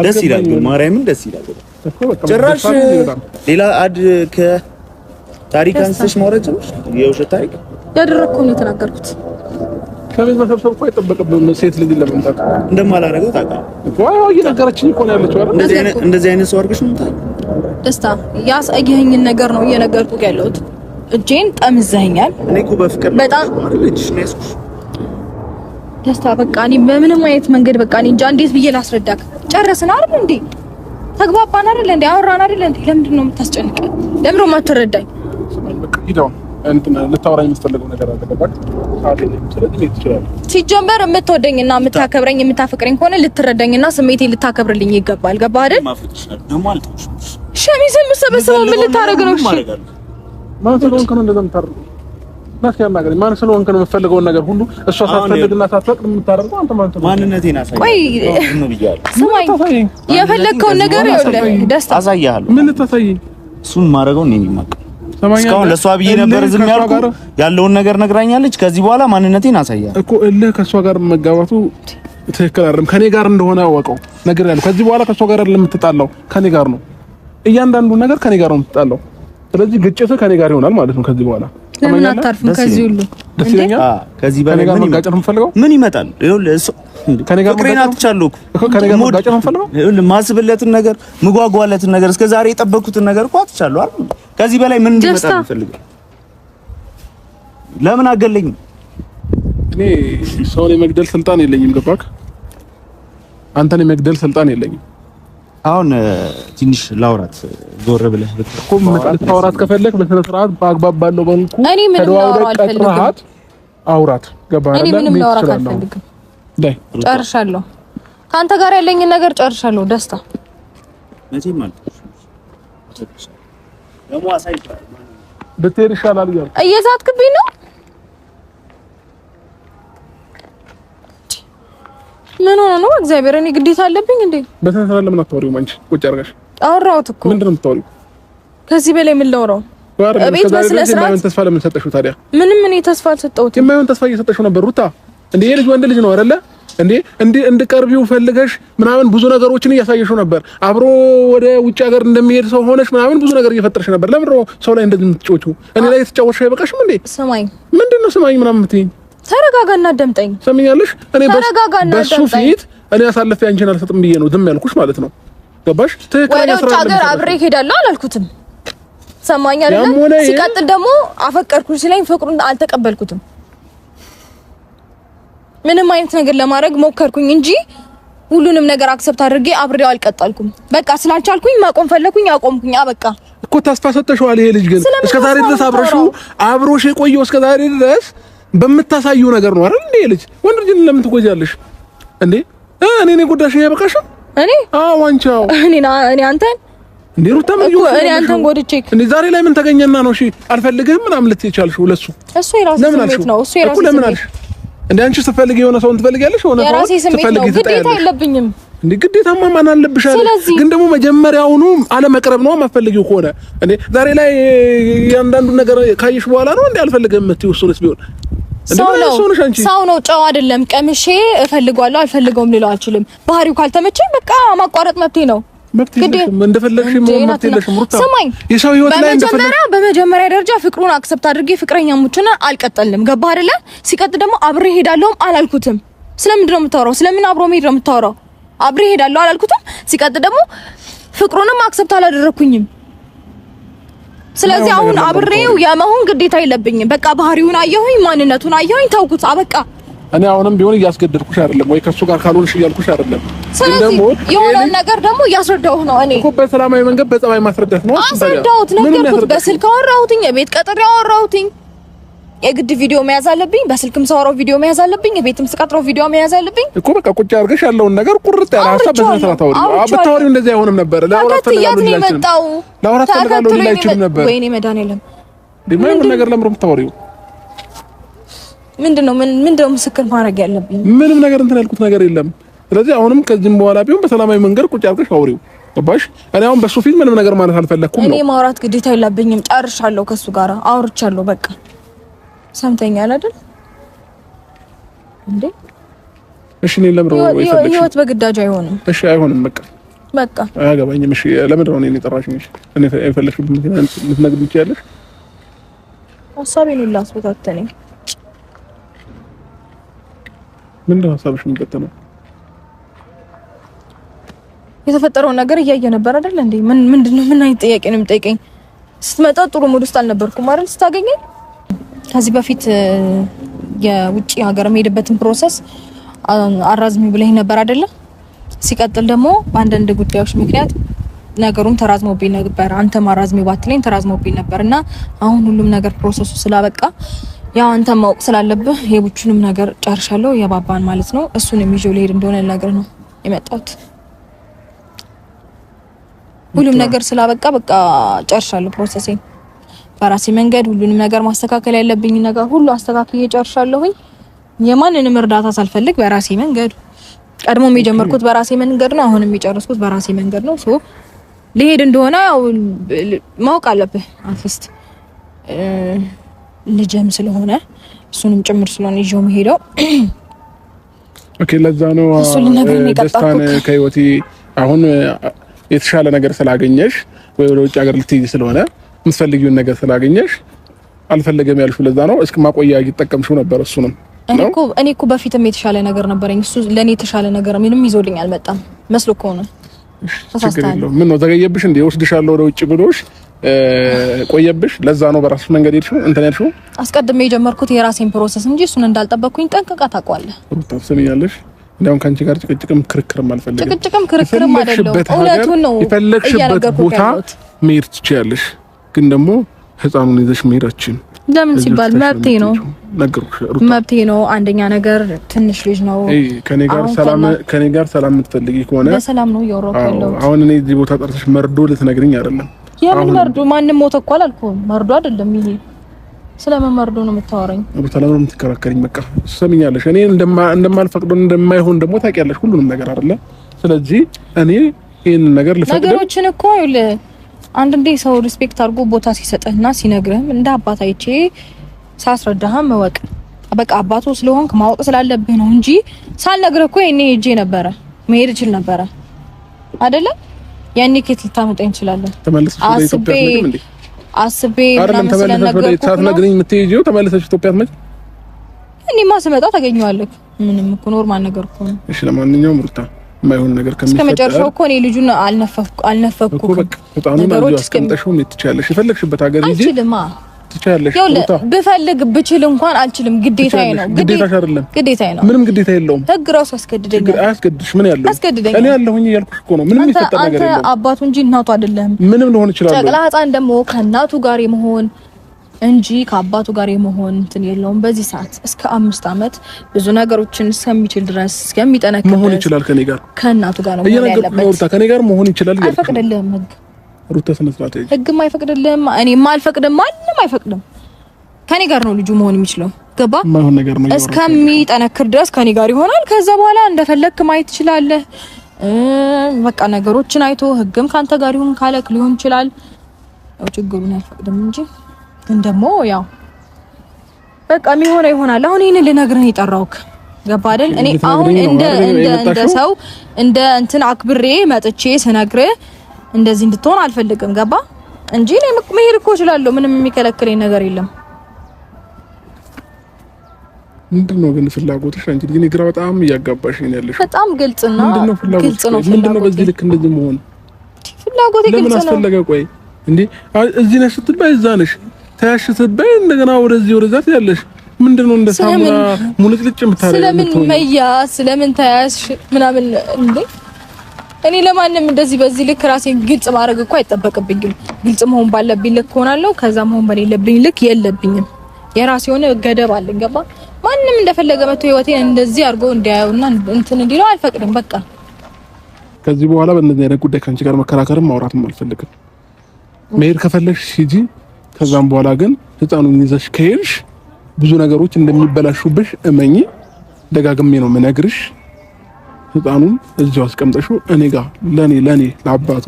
S2: ደስ ይላል። ግን ማርያምን ደስ ይላል። ጭራሽ ሌላ አድ ከታሪክ አንስተሽ ማውራት ጀመርሽ። የውሸት ታሪክ
S1: ያደረግከውን ነው የተናገርኩት።
S3: ሸሚዝ መሰብሰብ እኮ አይጠበቅብህም ሴት ልጅ ለመምታት።
S2: እንደማላደርገው ታውቃለህ
S3: እኮ። አዎ እየነገረችኝ እኮ ነው ያለችው አይደል?
S2: እንደዚህ አይነት ሰው አድርገሽ ነው የምታውቂው።
S1: ደስታ ያሳየኸኝን ነገር ነው እየነገርኩህ ያለሁት። እጄን ጠምዘኸኛል።
S2: እኔ እኮ በፍቅር
S1: በጣም
S2: አይደል እጅሽ ነው ያዝኩሽ።
S1: ደስታ በቃ እኔ በምንም አይነት መንገድ በቃ እኔ እንጃ እንዴት ብዬ ላስረዳክ። ጨረስን አይደል እንዴ? ተግባባን አይደል እንዴ? አወራን አይደል እንዴ? ለምንድን ነው የምታስጨንቀኝ? ለምንድን ነው የማትረዳኝ?
S3: በቃ ሂድ አሁን። እንትን ልታወራኝ የምትፈልገው ነገር አለ ገባህ? ሰዓት የለኝም። ስለዚህ መሄድ ትችላለህ።
S1: ሲጀመር የምትወደኝና የምታከብረኝ የምታፈቅረኝ ከሆነ ልትረዳኝና ስሜቴን ልታከብርልኝ ይገባል። ገባህ አይደል? ሸሚዝህን የምትሰበስበው ምን ልታደርግ ነው? እሺ
S3: ማን ስለሆንክ ነው እንደዛ የምታደርገው? ናስኪ አናግረኝ። ማን ስለሆንክ ነው የምትፈልገውን ነገር ሁሉ እሷ ሳትፈልግና ሳትፈቅድ የምታደርገው? አንተ ማን ስለሆንክ?
S2: ማንነቴን አሳየኝ።
S1: ቆይ ስማኝ፣ የፈለግከውን ነገር ይኸውልህ፣ ደስታ
S2: አሳይሃለሁ።
S3: ምን ልታሳየኝ?
S2: እሱን ማድረገው እኔ ነኝ የማውቀው። እስካሁን ለእሷ ብዬ ነበር ዝም ያልኩ። ያለውን ነገር ነግራኛለች። ከዚህ በኋላ ማንነቴን አሳያለሁ
S3: እኮ። እልህ ከእሷ ጋር መጋባቱ ትክክል አይደለም። ከኔ ጋር እንደሆነ አወቀው ነግሬሃለሁ። ከዚህ በኋላ ከእሷ ጋር አይደለም የምትጣላው፣ ከኔ ጋር ነው። እያንዳንዱ ነገር ከኔ ጋር ነው የምትጣላው። ስለዚህ ግጭትህ ከኔ ጋር ይሆናል ማለት ነው ከዚህ በኋላ።
S1: ለምን አታርፍም? ከዚህ ሁሉ
S3: ደስ ይለኛል።
S2: ከዚህ በላይ
S3: ምን መጋጨት ነው የምፈልገው?
S2: ምን ይመጣል? ይኸውልህ እሱ
S3: ከኔ ጋር
S2: ፍቅሬን አጥቻለሁ
S3: እኮ ከኔ ጋር መጋጨት ነው የምፈልገው።
S2: ይኸውልህ ማስብለትን ነገር ምጓጓለትን ነገር እስከ ዛሬ የጠበቅኩትን ነገር እኮ አጥቻለሁ አይደል? ከዚህ በላይ ምን እንዲመጣ ነው የምፈልገው? ለምን አገለኝም?
S3: እኔ ሰውን የመግደል ስልጣን የለኝም። ገባክ? አንተን የመግደል ስልጣን የለኝም።
S2: አሁን ትንሽ ላውራት ዞር ብለህ
S3: እኮ ልታወራት ከፈለክ በስነ ስርዓት በአግባብ ባለው መልኩ ተደዋውለህ ቀጥረሃት አውራት። ገባህ
S1: አይደል? እኔ ምንም ላወራት አልፈልግም። ጨርሻለሁ። ከአንተ ጋር ያለኝን ነገር ጨርሻለሁ። ደስታ
S2: መቼም አልተውሽም። ደግሞ አሳይሻለሁ።
S3: ብትሄድ ይሻላል እያልኩ
S1: እየዛትክብኝ ነው። ምን ሆነ ነው? እግዚአብሔር እኔ ግዴታ አለብኝ እንዴ?
S3: በስነ ስርዓት ለምን አታወሪውም አንቺ? ቁጭ አድርገሽ
S1: አወራሁት እኮ።
S3: ምንድን ነው የምታወሪው?
S1: ከዚህ በላይ ምን ላወራው?
S3: እቤት በስነ ስርዓት ተስፋ ለምን ሰጠሽው ታዲያ?
S1: ምንም እኔ ተስፋ አልሰጠሁትም።
S3: የማይሆን ተስፋ እየሰጠሽው ነበር ሩታ። እንዴ ይሄ ልጅ ወንድ ልጅ ነው አይደለ? እንዴ እንዴ እንድቀርቢው ፈልገሽ ምናምን ብዙ ነገሮችን እያሳየሽው ነበር። አብሮ ወደ ውጭ ሀገር እንደሚሄድ ሰው ሆነሽ ምናምን ብዙ ነገር እየፈጠርሽ ነበር። ለምን ነው ሰው ላይ እንደዚህ የምትጫወቺው? እኔ ላይ የተጫወትሽ አይበቃሽም እንዴ?
S1: ስማኝ።
S3: ምንድን ነው ስማኝ ምናምን የምትይኝ?
S1: ተረጋጋና አዳምጠኝ።
S3: ሰሚኛለሽ? እኔ በሱ ፊት እኔ አሳልፌ አንቺን አልሰጥም ብዬ ነው ዝም ያልኩሽ ማለት ነው። ገባሽ?
S1: ትክክለኛ ስራ ሀገር አብሬ እሄዳለሁ አላልኩትም። ሰማኝ አይደለ? ሲቀጥል ደግሞ አፈቀርኩሽ ሲለኝ ፍቅሩን አልተቀበልኩትም። ምንም አይነት ነገር ለማድረግ ሞከርኩኝ እንጂ ሁሉንም ነገር accept አድርጌ አብሬው አልቀጠልኩም። በቃ ስላልቻልኩኝ ማቆም ፈለኩኝ፣ አቆምኩኝ። አበቃ
S3: እኮ ተስፋ ሰጠሽዋል። ይሄ ልጅ ግን እስከዛሬ ድረስ አብረሽው አብሮሽ የቆየው እስከዛሬ ድረስ በምታሳየው ነገር ነው አይደል? እንዴ ልጅ ወንድ ልጅ ለምን ትጎጃለሽ እንዴ? እኔ እኔ ጎዳሽኝ አይበቃሽም? እኔ አዎ፣ አንቺ አዎ፣
S1: እኔ እኔ አንተን
S3: እንዴ ሩታ ምን ይሁን
S1: እኔ አንተን ጎድቼ
S3: እንዴ ዛሬ ላይ ምን ተገኘና ነው? እሺ አልፈልግህም ምናምን ልትይ ቻልሽው? ለሱ
S1: እሱ የራሱ ስሜት ነው። እሱ የራሱ
S3: ለምን አልሽ እንዴ? አንቺ ስትፈልጊ የሆነ ሰውን ትፈልጊያለሽ፣ የሆነ
S1: ሰውን ትፈልጊ ግዴታ የለብኝም
S3: እንዴ? ግዴታማ ማን አለብሽ አለ። ግን ደግሞ መጀመሪያውኑ አለመቅረብ ነው የማትፈልጊው ከሆነ እንዴ ዛሬ ላይ ያንዳንዱ ነገር ካየሽ በኋላ ነው እንዴ አልፈልግህም የምትይው? እሱንስ ቢሆን
S1: ሰው ነው ሰው ነው፣ ጨው አይደለም። ቀምሼ እፈልገዋለሁ አልፈልገውም ልለው አልችልም። ባህሪው ካልተመቸኝ በቃ ማቋረጥ መብቴ ነው።
S3: መብት የለሽም፣ እንደፈለግሽ መሆን መብት የለሽም። ሩታ
S1: ስማኝ፣
S3: የሰው ህይወት ላይ
S1: እንደፈለግሽ በመጀመሪያ ደረጃ ፍቅሩን accept አድርጌ ፍቅረኛሞችን አልቀጠልንም። ገባህ አይደለ? ሲቀጥል ደግሞ አብሬ እሄዳለሁም አላልኩትም። ስለምንድን ነው የምታወራው? ስለምን አብሮ መሄድ ነው የምታወራው? አብሬ እሄዳለሁ አላልኩትም። ሲቀጥል ደግሞ ፍቅሩንም accept አላደረኩኝም። ስለዚህ አሁን አብሬው የመሆን ግዴታ የለብኝም። በቃ ባህሪውን አየሁኝ፣ ማንነቱን አየሁኝ፣ ተውኩት፣ አበቃ።
S3: እኔ አሁንም ቢሆን እያስገደድኩሽ አይደለም ወይ ከሱ ጋር ካልሆንሽ እያልኩሽ አይደለም።
S1: ስለዚህ የሆነውን ነገር ደግሞ እያስረዳሁህ ነው። እኔ
S3: እኮ በሰላማዊ መንገድ በጸባይ ማስረዳት ነው።
S1: አስረዳሁት፣ ነገርኩት። በስልክ አወራሁትኝ፣ የቤት ቀጥሬ አወራሁትኝ። የግድ ቪዲዮ መያዝ አለብኝ። በስልክም ሳወራው ቪዲዮ መያዝ አለብኝ። የቤትም ስቀጥረው ቪዲዮ መያዝ አለብኝ
S3: እኮ። በቃ ቁጭ አድርገሽ ያለውን ነገር ቁርጥ ያለ ሀሳብ በስነ ስርዓት አውሪ። ብታወሪው እንደዚህ አይሆንም ነበር።
S1: ላውራት ፈልጋለሁ ሊል
S3: ላውራት ፈልጋለሁ ሊል አይችልም ነበር።
S1: ወይኔ መድኃኒዓለም
S3: የማይሆን ነገር ለምሮ የምታወሪው
S1: ምንድነው? ምንድነው ምስክር ማድረግ ያለብኝ?
S3: ምንም ነገር እንትን ያልኩት ነገር የለም። ስለዚህ አሁንም ከዚህም በኋላ ቢሆን በሰላማዊ መንገድ ቁጭ አድርገሽ አውሪው። ገባሽ? እኔ አሁን በሱ ፊት ምንም ነገር ማለት አልፈለኩም
S1: ነው። እኔ ማውራት ግዴታ የለብኝም። ጨርሻለሁ፣ ከሱ ጋር አውርቻለሁ። በቃ ሰምተኛል አይደል እንዴ?
S3: እሺ፣ እኔ ለምን ነው
S1: የፈለግሽው? ህይወት በግዳጅ አይሆንም።
S3: እሺ፣ አይሆንም። በቃ
S1: በቃ
S3: አያገባኝም። እሺ፣ ለምንድን ነው እኔን የጠራሽኝ? እሺ፣ እኔ የፈለግሽበት ምክንያት ልትነግሪኝ ትችያለሽ?
S1: ሀሳቤን ሁላ አስበታተነኝ።
S3: ምንድን ነው ሀሳብሽ የሚበተነው?
S1: የተፈጠረውን ነገር እያየ ነበር አይደል እንዴ? ምን ምንድነው? ምን አይነት ጥያቄ ነው የምጠይቀኝ? ስትመጣ ጥሩ mood ውስጥ አልነበርኩም አይደል? ስታገኘኝ ከዚህ በፊት የውጪ ሀገር የምሄድበትን process አራዝሚ ብለኝ ነበር አይደለ? ሲቀጥል ደግሞ በአንዳንድ ጉዳዮች ምክንያት ነገሩም ተራዝሞብኝ ነበር። አንተም አራዝሚ ባትለኝ ተራዝሞብኝ ነበር እና አሁን ሁሉም ነገር process ኡ ስላበቃ ያው አንተም ማወቅ ስላለብህ የቡቹንም ነገር ጨርሻለሁ፣ የባባን ማለት ነው። እሱንም ይዤው ልሄድ እንደሆነ ልነግርህ ነው የመጣሁት። ሁሉም ነገር ስላበቃ በቃ ጨርሻለሁ process ኤን በራሴ መንገድ ሁሉንም ነገር ማስተካከል ያለብኝ ነገር ሁሉ አስተካክዬ ጨርሻለሁኝ። የማንንም እርዳታ ሳልፈልግ በራሴ መንገድ ቀድሞም የጀመርኩት በራሴ መንገድ ነው። አሁንም የጨረስኩት በራሴ መንገድ ነው። so ልሄድ እንደሆነ ያው ማወቅ አለብህ። at least ልጅም ስለሆነ እሱንም ጭምር ስለሆነ ይዤው የምሄደው።
S3: okay፣ ለዛ ነው ደስታን ከህይወቴ አሁን የተሻለ ነገር ስላገኘሽ ወይ ወደ ውጭ ሀገር ልትሄጂ ስለሆነ የምትፈልጊውን ነገር ስላገኘሽ አልፈለገም ያልሽው ለዛ ነው። እስከ ማቆያ እየተጠቀምሽው ነበር። እሱንም
S1: እኔ እኮ በፊትም የተሻለ ነገር ነበረኝ። እሱ ለኔ የተሻለ ነገር ምንም ይዞልኝ አልመጣም መስሎ ከሆነ
S3: ችግር የለውም። ምን ነው ዘገየብሽ እንዴ? ወስድሻለሁ ወደ ውጭ ብሎሽ ቆየብሽ። ለዛ ነው በራስሽ መንገድ ሄድሽው እንትን ያልሽው።
S1: አስቀድሜ የጀመርኩት የራሴን process እንጂ እሱን እንዳልጠበቅኩኝ ጠንቅቃ ታውቀዋለህ።
S3: ሩታ ትሰሚኛለሽ? እንደውም ከአንቺ ጋር ጭቅጭቅም ክርክርም አልፈልግም።
S1: ጭቅጭቅም ክርክርም አይደለም፣ እውነቱን ነው።
S3: የፈለግሽበት ቦታ መሄድ ትችያለሽ፣ ግን ደግሞ ህፃኑን ይዘሽ መሄድ አትችይም።
S1: ለምን ሲባል መብቴ ነው፣ መብቴ ነው። አንደኛ ነገር ትንሽ ልጅ ነው።
S3: ከኔ ጋር ሰላም የምትፈልጊ ከሆነ
S1: በሰላም ነው እያወራሁ ያለሁት።
S3: አሁን እኔ እዚህ ቦታ ጠርተሽ መርዶ ልትነግሪኝ አይደለም።
S1: የምን መርዶ? ማንም ሞተ እኮ አላልኩም። መርዶ አይደለም ይሄ። ስለምን መርዶ ነው የምታወራኝ?
S3: ሩታ ለምን ነው የምትከራከሪኝ? በቃ ትሰሚኛለሽ፣ እኔ እንደማልፈቅደው እንደማይሆን ደግሞ ታውቂያለሽ፣ ሁሉንም ነገር አይደለ? ስለዚህ እኔ ይሄንን ነገር ልፈቅድ
S1: ነገሮችን እኮ ይኸውልህ፣ አንዳንዴ ሰው respect አድርጎ ቦታ ሲሰጥህና ሲነግርህም እንደ አባት አይቼ ሳስረዳህም እወቅ። በቃ አባቱ ስለሆንክ ማወቅ ስላለብህ ነው እንጂ ሳልነግርህ እኮ የኔ ሄጄ ነበረ መሄድ እችል ነበረ አይደለ? ያኔ ከየት ልታመጣኝ እንችላለን?
S3: ተመልሰሽ ወደ ኢትዮጵያ አትመጭም እንዴ?
S1: አስቤ ምናምን ስለነገርኩህ
S3: ሳትነግሪኝ የምትሄጂው ተመልሰሽ ኢትዮጵያ አትመጭም?
S1: እኔማ ስመጣ ታገኘዋለህ። ምንም እኮ normal ነገር እኮ ነው።
S3: እሺ ለማንኛውም ሩታ የማይሆን ነገር ከሚፈጠር
S1: እስከመጨረሻው እኮ እኔ ልጁን አልነፈኩ
S3: እኮ በቃ ህፃኑን እዚሁ አስቀምጠሽው መሄድ ትችያለሽ። የፈለግሽበት ሀገር ሂጂ
S1: አልችልማ
S3: ትችያለሽ።
S1: ብፈልግ ብችል እንኳን አልችልም። ግዴታዬ ነው።
S3: ግዴታሽ አይደለም፣
S1: ግዴታዬ ነው።
S3: ምንም ግዴታ የለውም።
S1: ህግ ራሱ ያስገድደኛል።
S3: አያስገድድሽ። ምን ያለው
S1: ያስገድደኛል።
S3: እኔ ያለሁኝ እያልኩሽ እኮ ነው። ምንም የሚፈጠር ነገር የለውም።
S1: አንተ አባቱ እንጂ እናቱ አይደለህም።
S3: ምንም ልሆን እችላለሁ።
S1: ጨቅላ ህፃን ደግሞ ከእናቱ ጋር የመሆን እንጂ ከአባቱ ጋር የመሆን እንትን የለውም። በዚህ ሰዓት እስከ 5 ዓመት ብዙ ነገሮችን እስከሚችል ድረስ እስከሚጠነክር
S3: መሆን ይችላል። ከኔ ጋር
S1: ከእናቱ ጋር ነው መሆን ያለበት።
S3: ሩታ ከኔ ጋር መሆን ይችላል።
S1: አይፈቅድልህም ህግ።
S3: ሩታ ስነ ስርዓት ያዥ።
S1: ህግም አይፈቅድልህም፣ እኔም አልፈቅድም፣ ማንም አይፈቅድም። ከኔ ጋር ነው ልጁ መሆን የሚችለው። ገባ?
S3: የማይሆን ነገር ነው።
S1: እስከሚጠነክር ድረስ ከኔ ጋር ይሆናል። ከዛ በኋላ እንደፈለክ ማየት ትችላለህ። በቃ ነገሮችን አይቶ ህግም ካንተ ጋር ይሁን ካለክ ሊሆን ይችላል። ያው ችግሩን አልፈቅድም እንጂ ግን ደግሞ ያው በቃ የሚሆነው ይሆናል። አሁን ይሄንን ልነግርህ የጠራሁህ ገባ አይደል? እኔ አሁን እንደ እንደ ሰው እንደ እንትን አክብሬ መጥቼ ስነግርህ እንደዚህ እንድትሆን አልፈልግም። ገባ እንጂ እኔ መሄድ እኮ እችላለሁ። ምንም የሚከለክለኝ ነገር የለም።
S3: ምንድነው ግን ፍላጎትሽ? አንቺ ግን ግራ በጣም እያጋባሽ ነው ያለሽው።
S1: በጣም ግልጽ ነው።
S3: ግልጽ ነው። ምንድነው በዚህ ልክ እንደዚህ መሆን?
S1: ፍላጎቴ ግልጽ ነው።
S3: ለምን አስፈለገ? ቆይ እንዴ እዚህ ነሽ ስትባይ እዛ ነሽ ተያሽ ስትባይ እንደገና ወደዚህ ወደዛ ትያለሽ። ምንድነው እንደ ሳሙና ሙልጭልጭ የምታደርገው?
S1: ስለምን መያዝ ስለምን ተያዝሽ ምናምን እንዴ? እኔ ለማንም እንደዚህ በዚህ ልክ ራሴን ግልጽ ማድረግ እኮ አይጠበቅብኝም። ግልጽ መሆን ባለብኝ ልክ ሆናለሁ። ከዛ መሆን በሌለብኝ ልክ የለብኝም። የራሴ የሆነ ገደብ አለኝ። ገባ? ማንም እንደፈለገ መጥቶ ህይወቴን እንደዚህ አድርጎ እንዲያየውና እንትን እንዲለው አልፈቅድም። በቃ
S3: ከዚህ በኋላ በእንደዚህ አይነት ጉዳይ ካንቺ ጋር መከራከርም ማውራትም አልፈልግም። መሄድ ከፈለግሽ ሂጂ። ከዛም በኋላ ግን ህፃኑን ይዘሽ ከሄድሽ ብዙ ነገሮች እንደሚበላሹብሽ እመኚ። ደጋግሜ ነው የምነግርሽ። ህፃኑን እዚሁ አስቀምጠሽው እኔ ጋር ለኔ ለአባቱ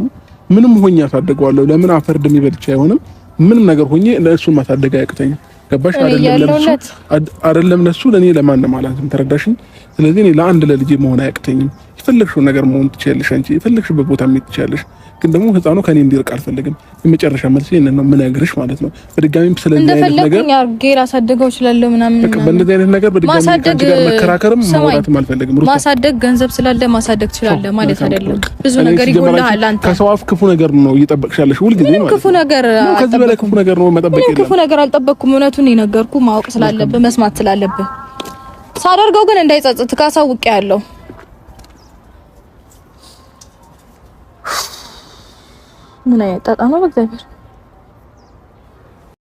S3: ምንም ሆኜ አሳድገዋለሁ። ለምን አፈር ድሜ በልቼ አይሆንም። ምንም ነገር ሆኜ ለእሱን ማሳደግ አያቅተኝም። ገባሽ? አይደለም ለሱ ለኔ ለማንም አላንስም። ተረዳሽኝ? ስለዚህ እኔ ለአንድ ለልጄ መሆን አያቅተኝም። የፈለግሽውን ነገር መሆን ትችያለሽ፣ አንቺ የፈለግሽበት ቦታ መሄድ ትችያለሽ። ግን ደግሞ ህፃኑ ከኔ እንዲርቅ አልፈልግም። የመጨረሻ መልስ ይሄንን ነው የምነግርሽ ማለት ነው። በድጋሚም ስለዚህ አይነት ነገር
S1: እንደፈለኩኝ አድርጌ ላሳድገው እችላለሁ ምናምን።
S3: በቃ በእንደዚህ አይነት ነገር በድጋሚ ከአንቺ ጋር መከራከርም ማውራትም አልፈልግም። ሩታ
S1: ማሳደግ ገንዘብ ስላለ ማሳደግ ትችላለህ ማለት አይደለም። ብዙ ነገር ይጎልሃል። አንተ
S3: ከሰው አፍ ክፉ ነገር ነው እየጠበቅሽ ያለሽ ሁልጊዜ ማለት ነው።
S1: ክፉ ነገር
S3: ከዚህ በላይ ክፉ ነገር ነው መጠበቅ የለም።
S1: ክፉ ነገር አልጠበቅኩም። እውነቱን የነገርኩህ ማወቅ ስላለብህ መስማት ስላለብህ ሳደርገው ግን እንዳይጸጽት ካሳውቄያለሁ። ምን አይነት ጣጣ ነው በእግዚአብሔር።